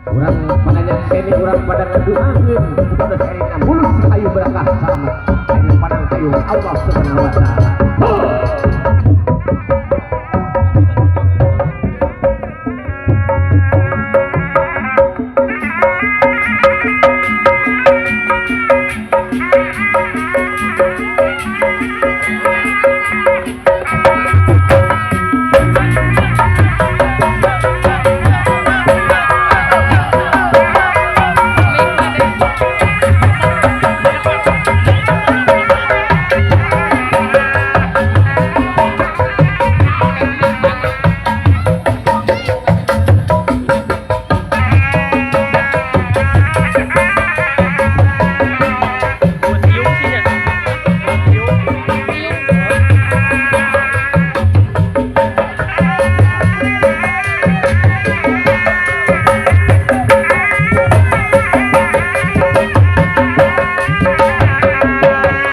Urang pada nyakseni, urang pada ngaduakeun supados Erina mulus, hayu berakah, salamet. Ayeuna panang hayu Allah Subhanahu wa Taala.